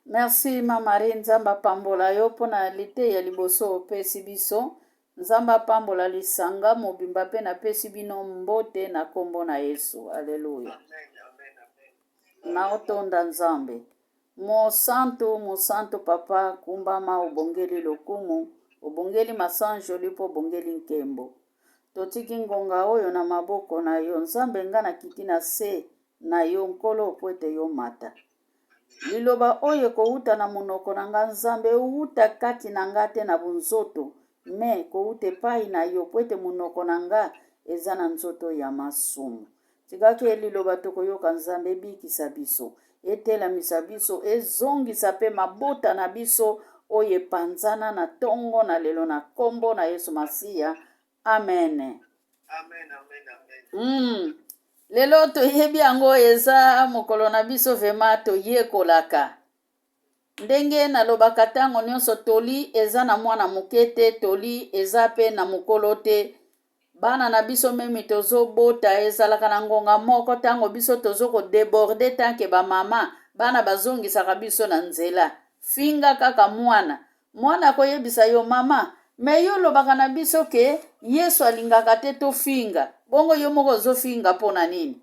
Merci ma Marie, Nzambe apambola yo mpo na liteya liboso opesi biso. Nzambe apambola lisanga mobimba mpe napesi bino mbote na nkombo na Yesu. Aleluya. Naotonda Nzambe. Mosantu, mosantu papa, kumbama obongeli lokumu, obongeli masanjoli mpo obongeli nkembo. Totiki ngonga oyo na maboko na yo. Nzambe nga nakiti na se na yo Nkolo mpo ete yo mata. Liloba oyo ekowuta na monoko na nga Nzambe ewuta kati na nga te na bonzoto mais kowuta epayi na yo po ete monoko na nga eza na nzoto ya masumu. Tika ke liloba tokoyoka Nzambe ebikisa biso, etelamisa biso, ezongisa pe mabota na biso oyo epanzana na tongo na lelo na kombo na Yesu Masiya. Amen. Amen, amen, amen. Lelo toyebi yango eza mokolo na biso vema toyekolaka ndenge nalobaka ntango nyonso toli eza na mwana moke te toli eza pe na mokolo te bana na biso meme tozobota ezalaka na ngonga moko ntango biso tozo kodeborde tanke bamama bana bazongisaka biso na nzela finga kaka mwana Mwana akoyebisa yo mama mais yo olobaka na biso ke Yesu alingaka te tofinga bongo yo moko ozofinga mpo na nini?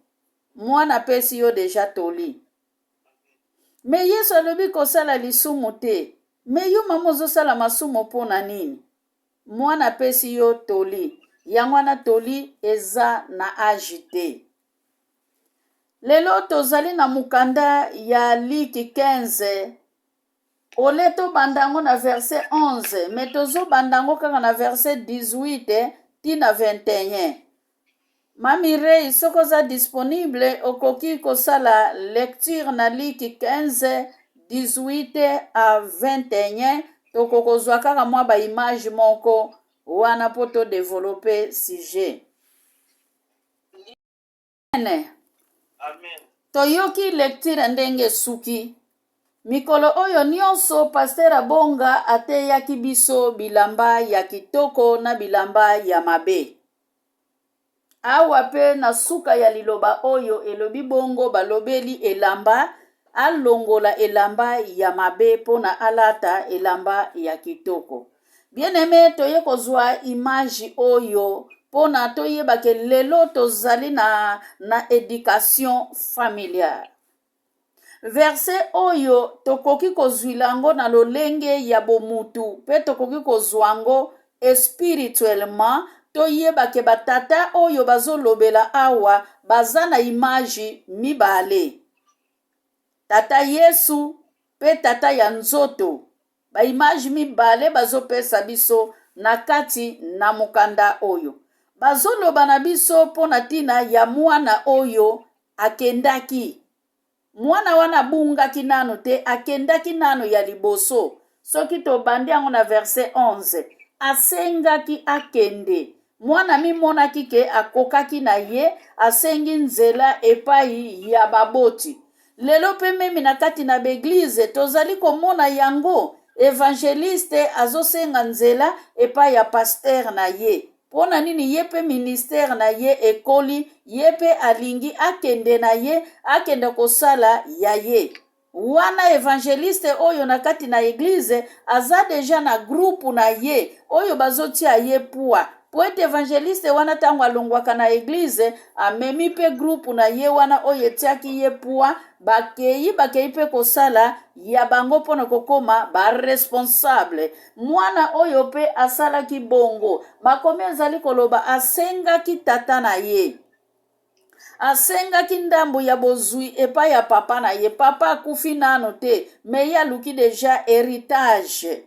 Mwana apesi yo deja toli mais Yesu alobi kosala lisumu te mais yo mama ozosala masumu mpo na nini? Mwana apesi yo toli yango wana toli eza na age te. Lelo tozali na mokanda ya Liki 15 Ole tobanda yango na verset 11 mais tozobanda yango kaka na verset 18 ti na 21. Ma Mireille soki oza disponible okoki kosala lecture na Luc 15 18 à 21 tokokozwa kaka mwa ba image moko wana mpo to developper sujet. Amen. Amen. Toyoki lecture ndenge esuki. Mikolo oyo nyonso Pasteur Abonga ateyaki biso bilamba ya kitoko na bilamba ya mabe. Awa pe na suka ya liloba oyo elobi bongo balobeli elamba alongola elamba ya mabe pona alata elamba ya kitoko. Bien aime toye kozwa image oyo pona toyeba ke lelo tozali na, na education familiale. Verset oyo tokoki kozwila yango na lolenge ya bomutu pe tokoki kozwa yango espirituellement toyeba ke batata oyo bazolobela awa baza na image mibale. Tata Yesu pe tata ya nzoto. Ba image mibale bazopesa biso na kati na mokanda oyo. Bazoloba na biso mpo na ntina ya mwana oyo akendaki. Mwana wana abungaki nanu te, akendaki nanu ya liboso. Soki tobandi yango na verset 11, asengaki akende. Mwana amimonaki ke akokaki na ye, asengi nzela epai ya baboti. Lelo pe meme na kati na b'eglise tozali komona yango, evangeliste azosenga nzela epai ya pasteur na ye. Mpo na nini? Ye pe ministère na ye ekoli, ye pe alingi akende na ye, akende kosala ya ye. Wana evangeliste oyo na kati na eglise aza deja na groupe na ye oyo bazotia ye poids po ete evangeliste wana ntango alongwaka na eglise amemi mpe groupe na ye wana oyo etiaki ye poids bakei bakei mpe kosala ya bango mpo na kokoma baresponsable mwana oyo mpe asalaki bongo makomi ezali koloba asengaki tata na ye Asengaki ndambo ya bozwi epai ya papa na ye. Papa akufi nano te, mais ye aluki deja heritage.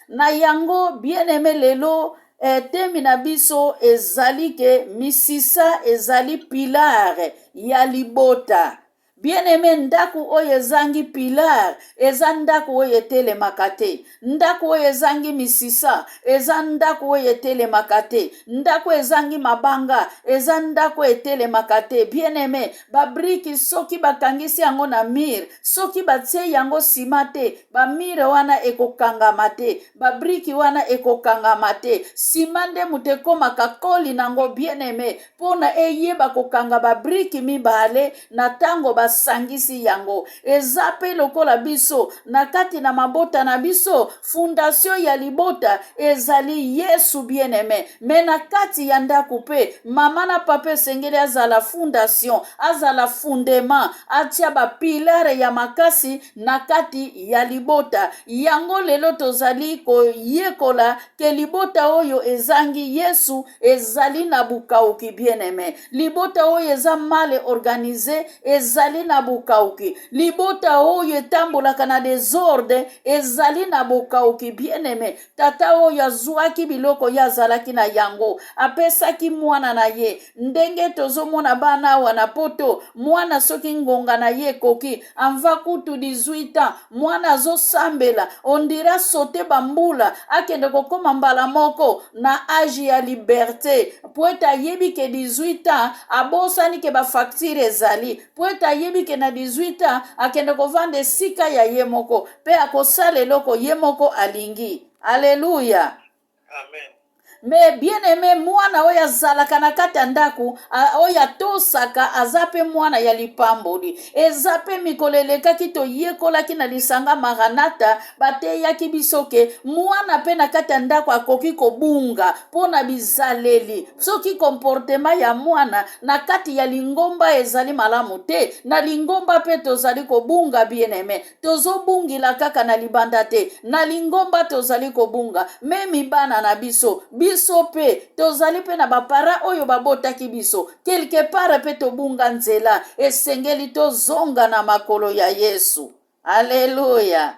Na yango, bien aime lelo eh, temi na biso ezali ke misisa ezali pilar ya libota. Bien aime, ndako oyo ezangi pilar eza ndako oyo etelemaka te. Ndako oyo ezangi misisa eza ndako oyo etelemaka te. Ndako ezangi mabanga eza ndako etelemaka te. Bien aime, babriki soki bakangisi yango na mire, soki batie yango sima te, bamire wana ekokangama te, babriki wana ekokangama te. Sima nde moto ekomaka koli nango. Bien aime, mpo na eyeba kokanga babriki mibale na ntango ba. Basangisi yango. Eza pe lokola biso na kati na mabota na biso, fondation ya libota ezali Yesu bien-aime. Me na kati ya ndako pe mama na papa esengeli azala fondation, azala fundement, atia ba pilare ya makasi na kati ya libota. Yango lelo tozali koyekola ke libota oyo ezangi Yesu ezali na bokauki bien-aime. Libota oyo eza mal organise ezali na bokauki. Libota oyo etambolaka na desordre ezali na bokauki bien-aime. Tata oyo azwaki biloko ye azalaki na yango, apesaki mwana na ye. Ndenge tozomona bana awa na poto, mwana soki ngonga na ye ekoki, anva kutu 18 ans, mwana azosambela, ondira sote bambula, akende kokoma mbala moko na age ya liberte, po ete ayebi ke 18 ans, abosani ke ba facture ezali, po ete ayebi ke na 18 ans akende kovanda esika ya ye moko mpe akosala eloko ye moko alingi. Aleluya! Amen. Me bien aime, mwana oyo azalaka na kati ya ndako, oyo atosaka, aza mpe mwana ya lipamboli. Eza mpe mikolo elekaki toyekolaki na lisanga Maranata, bateyaki biso ke mwana mpe na kati ya ndako akoki kobunga mpo na bizaleli. Soki comportement ya mwana na kati ya lingomba ezali malamu te, na lingomba mpe tozali kobunga bien aime. Tozobungila kaka na libanda te, na lingomba tozali kobunga. Memi bana na biso, biso mpe tozali mpe na bapara oyo babotaki biso, quelque part mpe tobunga nzela. Esengeli tozonga na makolo ya Yesu. Aleluya!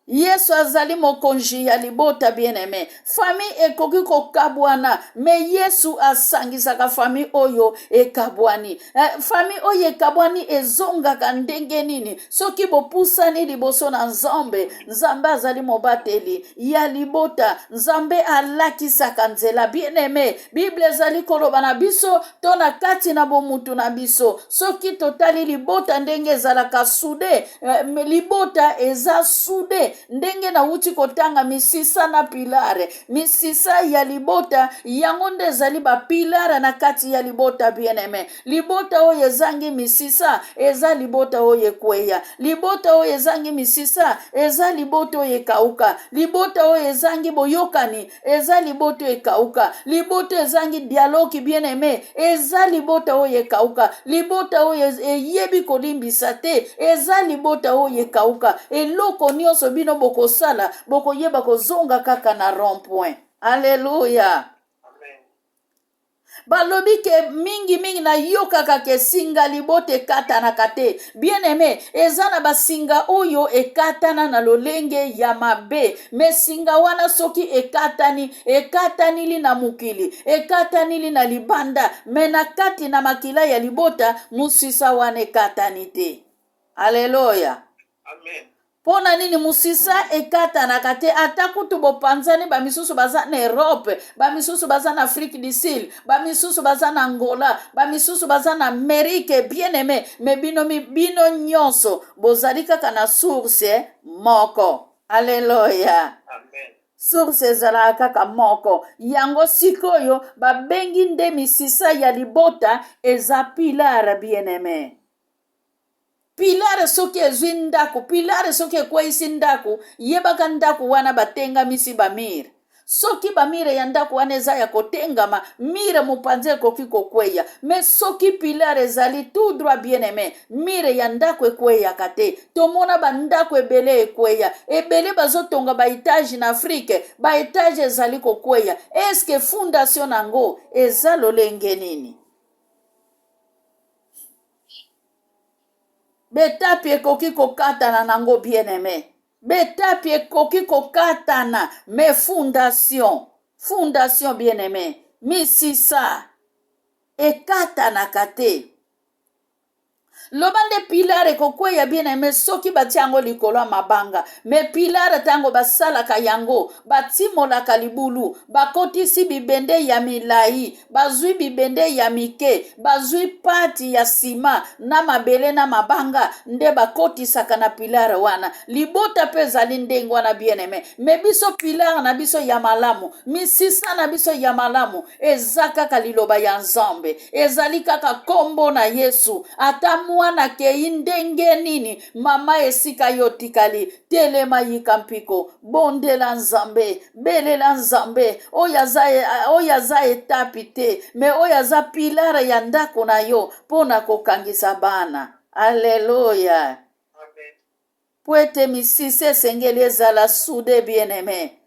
Yesu azali mokonzi ya libota bien-aime. Famille ekoki kokabwana, me Yesu asangisaka famille oyo ekabwani. Eh, famille oyo ekabwani ezongaka ndenge nini? Soki bopusani liboso na Nzambe, Nzambe azali mobateli ya libota. Nzambe alakisaka nzela bien-aime. Bible ezali koloba na biso to na kati na bomutu na biso, soki totali libota ndenge ezalaka sude, eh, libota eza sude ndenge nauti kotanga misisa na pilare, misisa ya libota yango nde ezali bapilare na kati ya libota bien-aime. Libota oyo ezangi misisa eza libota oyo ekweya, libota oyo ezangi misisa eza libota oyo ekauka, libota oyo ezangi boyokani eza libota oyo ekauka, libota ezangi dialogue bien aime eza libota oyo ekauka, libota oyo eyebi kolimbisa te eza libota oyo ekauka. Eloko nyonso bino bokosala bokoyeba kozonga kaka na rond point. Alleluia. Balobi ke mingi mingi nayokaka ke singa libota ekatanaka te. Bien aime, eza na basinga oyo ekatana na lolenge ya mabe, me singa wana soki ekatani, ekatanili na mokili, ekatanili na libanda, me na kati na makila ya libota mosisa wana ekatani te. Aleluya. Amen. Mpo na nini mosisa ekatanaka te? Ata kutu bopanzani, bamisusu baza na Europe, bamisusu baza na Afrique du Sud, bamisusu baza na Angola, bamisusu baza na Amerique, bien aime, me bino, bino nyonso bozali kaka na source moko. Aleluya. Amen. Source ezalaka kaka moko. Yango sikoyo babengi nde misisa ya libota eza pilar, bien aime. Pilare soki ezwi ndako, pilare soki ekweisi ndako, yebaka ndako wana batengamisi bamire. Soki bamire ya ndako wana eza ya kotengama, mire mopanzi ekoki kokweya. Me soki pilare ezali tout droit, bien aime, mire ya ndako ekweyaka te. Tomona bandako ebele ekweya, ebele bazotonga ba etage na Afrique, ba etage ezali kokweya. Eske fondation nango eza lolenge nini? Betapi ekoki kokatana nango bien aime, betapi ekoki kokatana, me fondation, fondation bien aime, misisa ekatanaka te. Loba nde pilar ekokweya bien aime soki batia yango likolo ya mabanga. Me pilar ntango basalaka yango, batimolaka libulu, bakotisi bibende ya milai, bazwi bibende ya mike, bazwi pati ya sima na mabele na mabanga nde bakotisaka na pilar wana. Libota mpe ezali ndenge wana bien aime. Me biso pilar na biso ya malamu, misisa na biso ya malamu eza kaka liloba ya Nzambe, ezali kaka kombo na Yesu. Ata mwana mwana akei ndenge nini? Mama, esika yo otikali, telema, yika mpiko, bondela Nzambe, belela Nzambe. Oyo aza, oyo aza etapi te, me oyo aza pilare ya ndako na yo mpo na kokangisa bana. Aleluya! Mpo ete misisa esengeli ezala sude, bien-aime.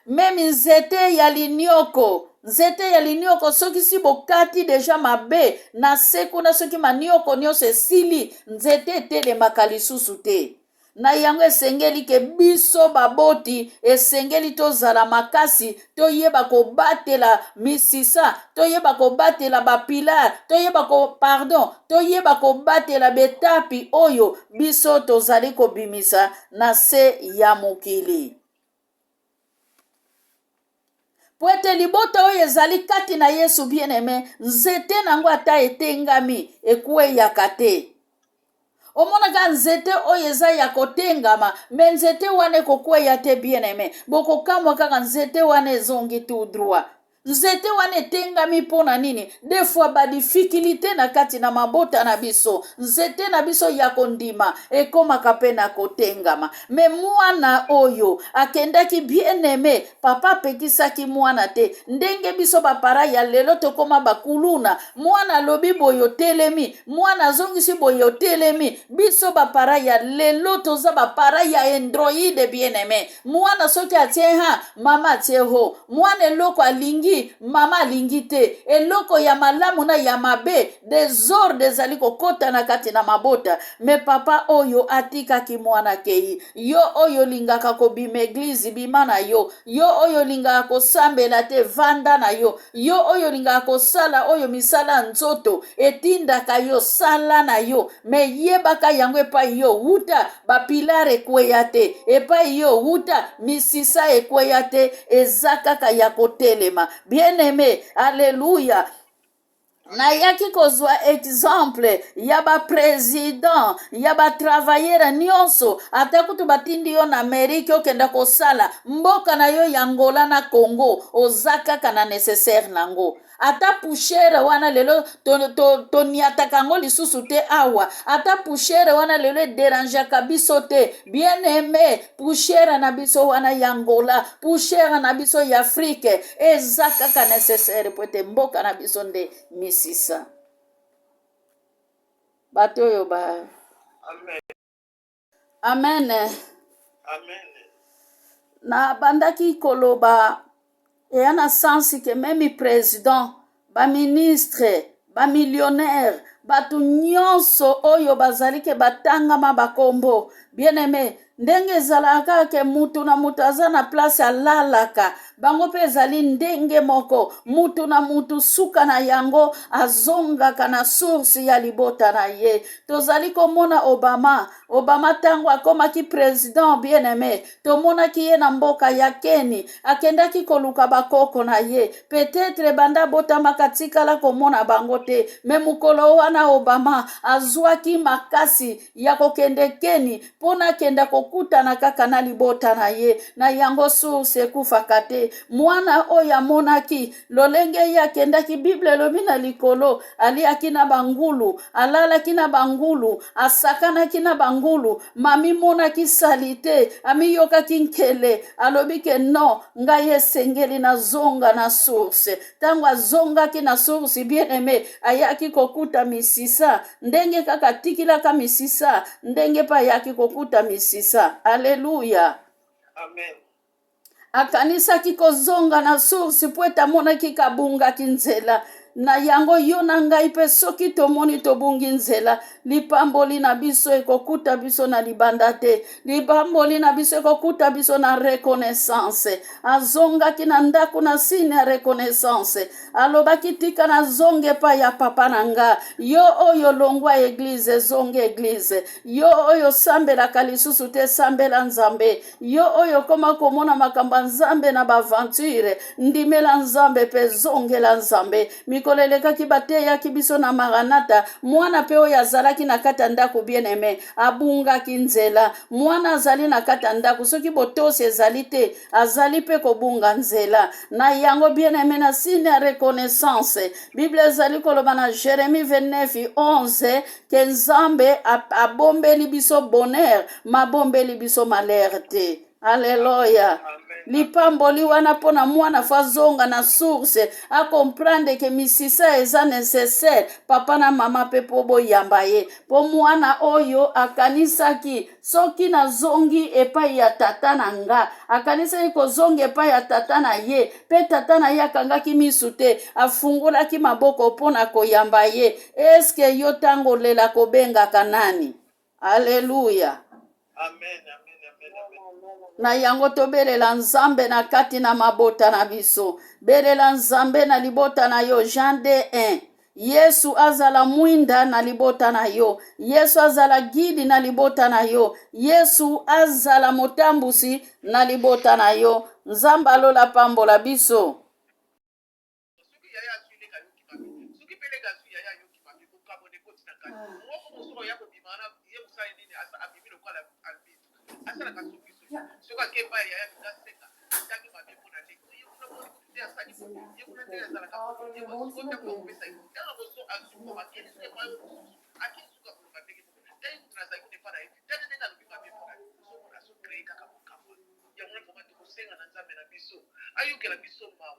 Meme nzete ya linioko, nzete ya linioko, soki si bokati deja mabe na se kuna, soki manioko nyonso esili, nzete etelemaka lisusu te. Na yango esengeli ke biso baboti esengeli tozala makasi, toyeba kobatela misisa, toyeba kobatela bapilar, toyeba ko, pardon, toyeba kobatela betapi oyo biso tozali kobimisa na se ya mokili. Po ete libota oyo ezali kati na Yesu, bien-aime, nzete na yango ata etengami, ekweyaka te. Omonaka nzete oyo eza ya kotengama, me nzete wana ekokweya te, bien-aime. Bokokamwa kaka nzete wana ezongi tout droit. Nzete wana etengami mpo na nini? De fois ba difficulté na kati na mabota na biso, nzete na biso ya kondima ekomaka mpe na kotengama. Me mwana oyo akendaki, bien-aime, papa apekisaki mwana te. Ndenge biso bapara ya lelo tokoma bakuluna, mwana alobi boye otelemi, mwana azongisi boye otelemi. Biso bapara ya lelo toza bapara ya androide, bien-aime. Mwana soki atie ha, mama atie ho. Mwana eloko alingi, mama alingi te. Eloko ya malamu na ya mabe, desordre ezali kokota na kati na mabota. Me papa oyo atikaki mwana kei. Yo oyo olingaka kobima eglize, bima na yo. Yo oyo olingaka kosambela te, vanda na yo. Yo oyo olingaka kosala oyo misala ya nzoto etindaka yo, sala na yo. Me yebaka yango, epai yo wuta, bapilare ekweya te. Epai yo wuta, misisa ekweya te. Eza kaka ya kotelema, bien-aime. Aleluya. Nayaki kozwa exemple ya bapresident, ya batravaillere nyonso. Ata kutu batindi yo na Amerike okenda kosala, mboka na yo ya Angola na Congo oza kaka na necessaire nango. Ata pushere wana lelo toniataka to, to yango lisusu te awa. Ata pushere wana lelo ederangeaka biso te, bien aime. Pushere na biso wana ya Angola, pushere na biso ya Afrike eza kaka necessaire, po ete mboka na biso nde misisa. Bato oyo ba Amen. Amen. Amen. Nabandaki koloba eya na sansi ke meme president, baministre, bamillionnaire, bato nyonso oyo bazali ke batangama bakombo, bien-aime, ndenge ezalaka kaka ke mutu na mutu aza na place alalaka, bango mpe ezali ndenge moko. Mutu na mutu suka na yango azongaka na source ya libota na ye. Tozali komona Obama. Obama ntango akomaki president, bien-aime, tomonaki ye na mboka ya Keni, akendaki koluka bakoko na ye. Peut-être banda abotamaka tikala komona bango te, me mokolo wana Obama azwaki makasi ya kokende Keni mpo nakenda kokutana kaka na libota na ye. Na yango source ekufaka te. Mwana oyo amonaki lolenge ye akendaki, Bible elobi na likolo aliaki na bangulu, alalaki na bangulu, asakanaki na bangulu, mamimonaki salite, amiyokaki nkele. Alobi ke non, ngai esengeli nazonga na source. Ntango azongaki na source, bien aime, ayaki kokuta misisa ndenge kaka atikilaka misisa, ndenge mpe ayaki kokuta misisa. Aleluya. Amen. Akanisaki kozonga na source mpo ete amonaki kabungaki nzela. Na yango yo na ngai mpe soki tomoni tobungi nzela, lipamboli na biso ekokuta biso na libanda te, lipamboli na biso ekokuta biso na reconnaissance. Azongaki na ndako na sine ya reconnaissance, alobaki tika nazonga epai ya papa na nga. Yo oyo longwa eglize, zonga eglize. Yo oyo osambelaka lisusu te, sambela Nzambe. Yo oyo okoma komona makambo ya Nzambe na baaventure, ndimela Nzambe mpe zongela Nzambe. Mikolo elekaki bateyaki biso na Maranata, mwana mpe oyo azalaki na kati ya ndako bien-aime abungaki nzela. Mwana azali na kati ya ndako, soki botosi ezali te, azali mpe kobunga nzela. Na yango bien-aime, na signe ya reconnaissance, Bible ezali koloba na Jeremie 29 11 ke Nzambe abombeli biso bonheur, mabombeli biso malheur te. Aleluya. Lipamboli wana mpo na mwana fo azonga na source, akomprendre ke misisa eza necessaire, papa na mama mpe mpo boyamba ye, mpo mwana oyo akanisaki soki nazongi epai ya tata na nga, akanisaki kozonga epai ya tata na ye, mpe tata na ye akangaki misu te, afungolaki maboko mpo na koyamba ye. Eske yo ntango olela kobengaka nani? Aleluya. Amen, amen, amen, amen. Na yango tobelela Nzambe na kati na mabota na biso. Belela Nzambe na libota na yo. Jean D1. Yesu azala mwinda na libota na yo. Yesu azala guide na libota na yo. Yesu azala motambusi na libota na yo. Nzambe alola pambola biso. Soki yaya azwi leki ayoki mabe, soki mpe leki azwi yaya ayoki mabe, kokabwana ekoti na kati. Moko mosusu oya kobima wana, ye mosali nini, abimi lokola arbitre, asalaka soki soki soki ake epai ya yaya, alingi asenga, atangi mabe mpo na leki ye kuna, moni kutu nde asali boye, ye kuna nde azalaka boye, ye sikoyo ntango akopesa ye, ntango mosusu azwi mbongo, akei lisusu epai oyo mosusu, akei suka koloba ndenge moko, tali kutu nazali kuna epai na ye, tali ndenge alobi mabe mpo na ye, ozomona azocree kaka kokabwana. Yango wana vraiment tokosenga na Nzambe na biso ayokela biso mawa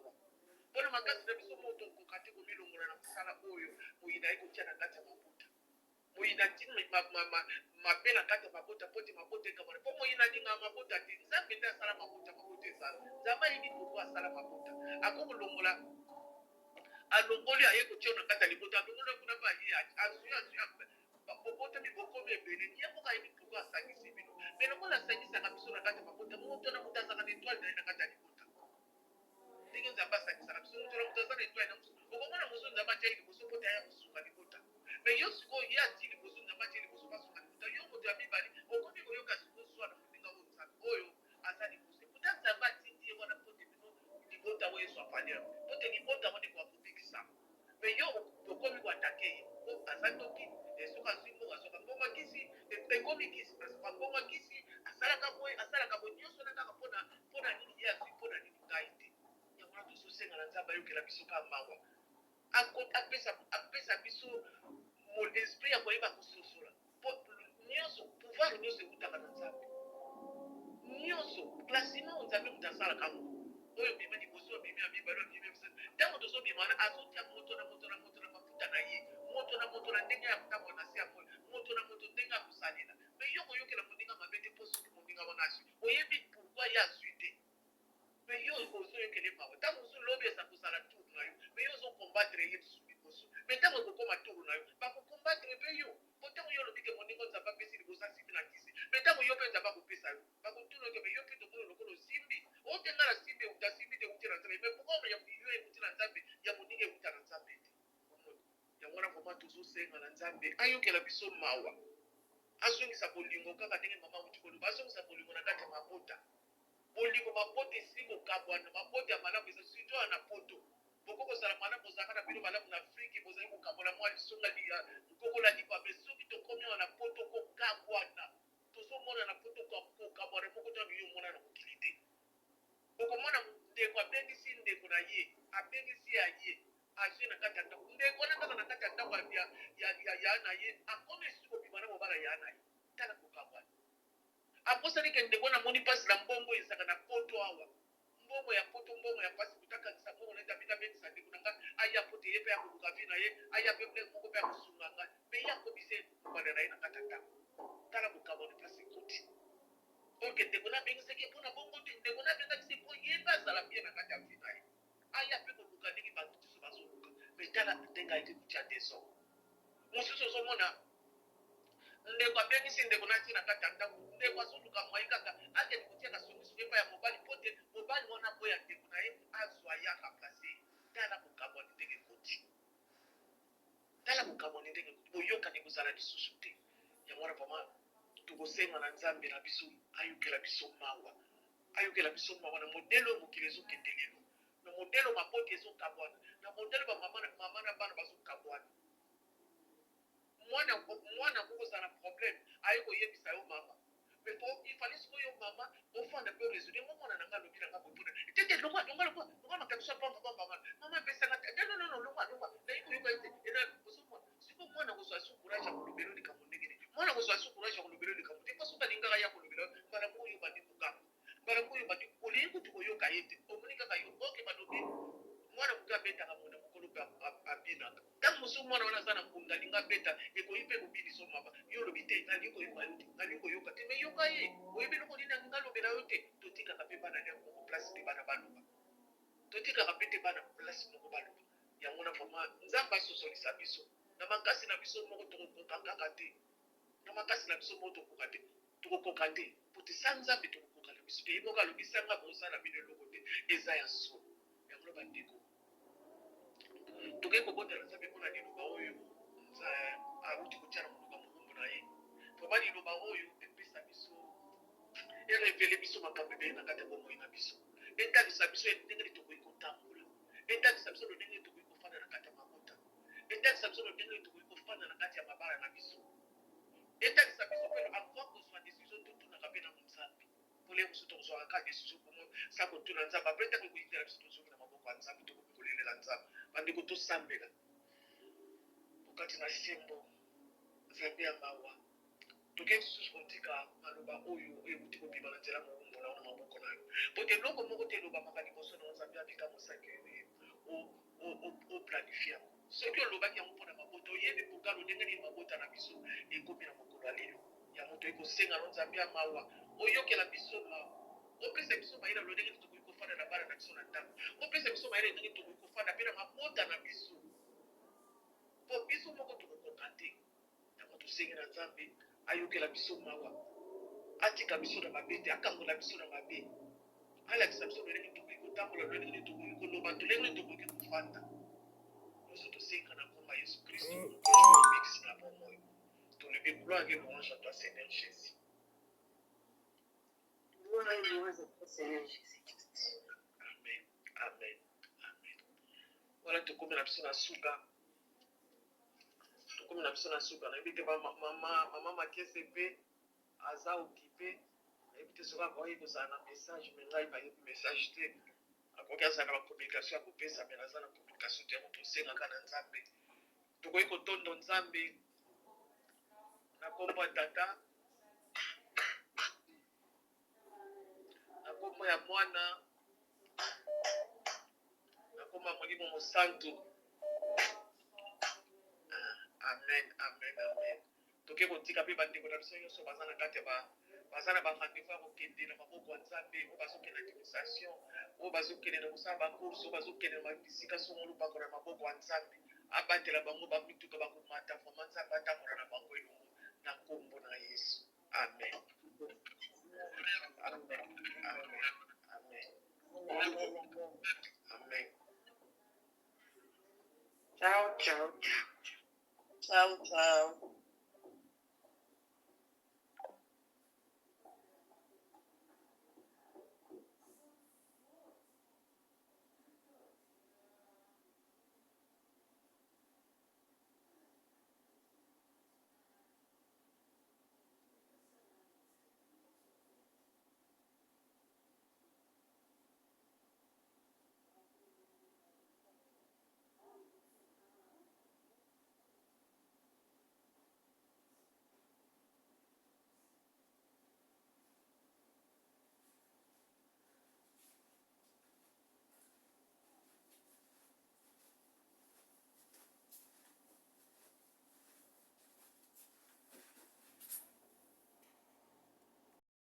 mpo na makasi na biso moko tokoka te komilongola na mosala oyo moyini aye kotia na kati ya mabota. Moyini atii mabe na kati ya mabota mpo ete mabota ekabwana, mpo moyini alingaka mabota te. Nzambe nde asala mabota, mabota ezala. Nzambe ayebi pourquoi asala mabota. Akoki kolongola, alongoli, aye kotia na kati ya libota, alongoli kuna mpe aye azwi azwi bobotami bokomi ebele, ye moko ayebi pourquoi asangisi bino. Mais lokola asangisaka biso na kati ya mabota, moto na moto azalaka na etoile na ye na kati ya libota. Ndenge Nzambe asangisaka biso, moto na moto aza na etoile na mosusu. Okomona mosusu Nzambe atia ye liboso mpo te aya kosunga libota, mais yo sikoyo ye atii liboso, Nzambe atie liboso mpo asunga libota, yo moto ya mibale okomi koyoka sikoyo zuwa na moninga oyo Nzambe oyo aza liboso. Pourtant Nzambe atindi ye wana mpo te bino libota oyo ezwa valeur, mpo te libota wana ekoka kobikisama. Mais yo okomi ko attaquer ye po aza ndoki, soki azui mbongo azuaka mbongo ya kisi, ekomi kisi, azuaka mbongo ya kisi, asalaka boye, asalaka boye, nionso wana kaka pona pona nini ye azui, pona nini ngai te? Yango wana tozo senga na Nzambe ayokela biso kaka mawa, apesa apesa biso esprit ya koyeba kososola, po nionso pouvoir nionso ewutaka na Nzambe, nionso classement oyo Nzambe moto asalaka yango, oyo obima liboso, obimi ya mibale, obimi ya misato. Ntango tozobima wana, azotia moto na moto na moto na mafuta na ye, moto na moto na ndenge ya kotambola na se ya moi, moto na moto ndenge ya kosalela. Mais yo koyokela moninga mabe te, po soki moninga wana azwi, oyebi pourquoi ye azwi te. Mais yo ozoyokela ye mawa, ntango mosusu lobi eza kozala tour na yo, mais yo ozo combattre ye lisusu liboso. Mais ntango ekokoma tour na yo, bako combattre pe yo. Po ntango yo olobi ke moninga Nzambe apesi liboso asimbi na kisi, mais ntango yo pe Nzambe akopesa yo, bakotuna yo ke mais yo pe tomoni lokola osimbi. Oh te, nga nasimbi, ewuta asimbi te, ewuti na Nzambe. Mais pourquoi ya yo ewuti na Nzambe, ya moninga ewuta na Nzambe te? Omoni? Yango wana vraiment tozosenga na Nzambe ayokela biso mawa, azongisa bolingo kaka ndenge mama awuti koloba, azongisa bolingo na kati ya mabota. Bolingo mabota esili kokabwana, mabota ya malamu eza surtout awa na poto. Bokoki kozala malamu, bozalaka na bino malamu na Afrique, bozali kokabola mwa lisonga ya nkokola lipa, mais soki tokomi awa na poto kokabwana, tozomona na poto kokabwana moko nanu yo omona na mokili te. Okomona ndeko abengisi ndeko na ye, abengisi ya ye, azwi na kati ya ndako, ndeko wana kaka na kati ya ndako ya ya na ye, akomi lisusu kobima na mobala ya na ye. Tala kokabwana. Abosani ke ndeko wana amoni pasi na mbongo ezalaka na poto awa. Mbongo ya poto mbongo ya pasi, moto akangisa mbongo na ye te, abimi abengisa ndeko na nga aya poto, ye pe akoluka vie na ye, aya pe ndenge moko pe akosunga nga, mais ye akomisi ye mobali na ye na kati ya ndako. Tala bokabwani place ekoti. Or ke ndeko na abengisaki ye pona bongo te, ndeko na abengakisi ye po ye pe azala bien na kati ya vie na ye, aya pe koluka ndenge bato mosusu bazoluka, mais tala ndenge ayaki kotia desordre. Mosusu ozomona ndeko abengisi ndeko na atie na kati ya ndako, ndeko azoluka moyen kaka akende kotia kasongisongi epai ya mobali mpo te mobali wana aboya ndeko na ye azwa ye aremplace ye. Tala bokabwani ndenge ekoti, tala bokabwani ndenge ekoti, boyokani ekozala lisusu te. Yango wana vraiment tokosenga na Nzambe na biso ayokela biso mawa, ayokela biso mawa na modele oyo mokili ezokende lelo. Na Na modele maboti ezokabwana, na modele bamama mama na bana bazokabwana. Mwana, mwana akoki kozala na problème, aye koyebisa yo mama, mais po il fallait sikoyo mama ofanda mpe raisonner ngo: mwana na nga alobi na nga boye mpona te te, longwa, longwa, longwa, longwa, makambo so pamba pamba, mama, mama apesanga te, non, non, non, longwa, longwa, nayi koyoka ye te. Ena ozomona sikoyo mwana kozwa su courage ya kolobela likambo ndenge nini? Mwana kozwa su courage ya kolobela likambo te, mpo soki alingaka ya kolobela, mbala moko oyo bandi kokanga, mbala moko oyo bandi olingi kutu koyoka ye te. Omoni kaka yo oke, balobi mwana moke abetaka mona mokolo mpe abinaka. Ntango mosusu mwana wana aza na nkunda, alingi abeta, ekoyi mpe kobinisa mama. Yo olobi te, nalingi koyoka yo te, nalingi koyoka te. Mais yoka ye, oyebi eloko nini alingi alobela yo te. Totikaka mpe bana nde moko place mpe bana baloba, totikaka mpe te bana place moko baloba. Yango na vraiment Nzambe asosolisa biso. Na makasi na biso moko tokokoka kaka te, na makasi na biso moko tokoka te, tokokoka te, po te sa Nzambe tokokoka na biso te. Ye moko alobi sanga bosala bino eloko te. Eza ya solo. Yango na bandeko, tokoki kobondela Nzambe mpona liloba oyo awuti kotia na monoko ya mokumbu na ye. Vraiment, liloba oyo epesa biso, erévéler biso makambo ebele na kati ya bomoi na biso, etalisa biso ndenge nini tokoki kotambola, etalisa biso lolenge nini tokoki kofanda na kati ya mabota, etalisa biso lolenge nini tokoki kofanda na kati ya mabala na biso, etalisa biso mpe avant kozwa décision totunaka mpe nano Nzambe. Pole mosusu tokozwaka kaka décision bongo sa kotuna Nzambe. Après, ntango ekoyindela biso, tozongi na maboko ya Nzambe, tokomi kolelela Nzambe. Bandeko, tosambela okati na sembo. Nzambe ya mawa, toke lisusu kotika maloba oyo euti kobima na nzela mowumbu na yo na maboko na yo, po te eloko moko te elobamaka liboso na yo, Nzambe abika mosaki, oplanifier yango. Soki olobaki yango mpona mabota, oyebi pokalo ndenge nini mabota na biso ekomi na mokolo ya lelo. Yango toyei kosenga no, Nzambe ya mawa, oyokela biso mawa, opesa biso mayele lolenge nini tokoki kofanda na bana na biso na ndako, opesa biso mayele ndenge tokoki kofanda mpe na mabota na biso, mpo biso moko tokokoka te. Yango tosengi na Nzambe ayokela biso mawa, atika biso na mabe te, akangola biso na mabe, alakisa biso lolenge tokoki kotambola, lolenge nini tokoki koloba, lolenge nini tokoki kofanda. Nyonso tosenga na komba Yesu Kristo mobikisi na bomoi. Tolobi gloire et louange à toi, Seigneur Jésus. Gloire et louange à toi, Seigneur Jésus-Christ. Amen, amen, amen. Wana tokomi na biso na suka, tokomi na biso na suka. Nayebi te, mama Makese mpe aza occupé, nayebi te soki akoki kozala na message. Mais ngai nayebi message te. Akoki azala na bacommunication ya kopesa, mais naza na communication te. Yango tosengaka na Nzambe, tokoki kotondo Nzambe na nkombo ya Tata, na nkombo ya Mwana, na nkombo ya Molimo Mosantu. Amen, amen, amen. Toke kotika mpe bandeko na biso nyonso baza na kati ya baza na barendez-vous ya kokende na maboko ya Nzambe, oyo bazokende na administration, oyo bazokende na kosala bacourse, oyo bazokende na bisika songolo, bako na maboko ya Nzambe, abatela bango, bamituka bakomata. Vraiment, Nzambe atambola na bango elongo.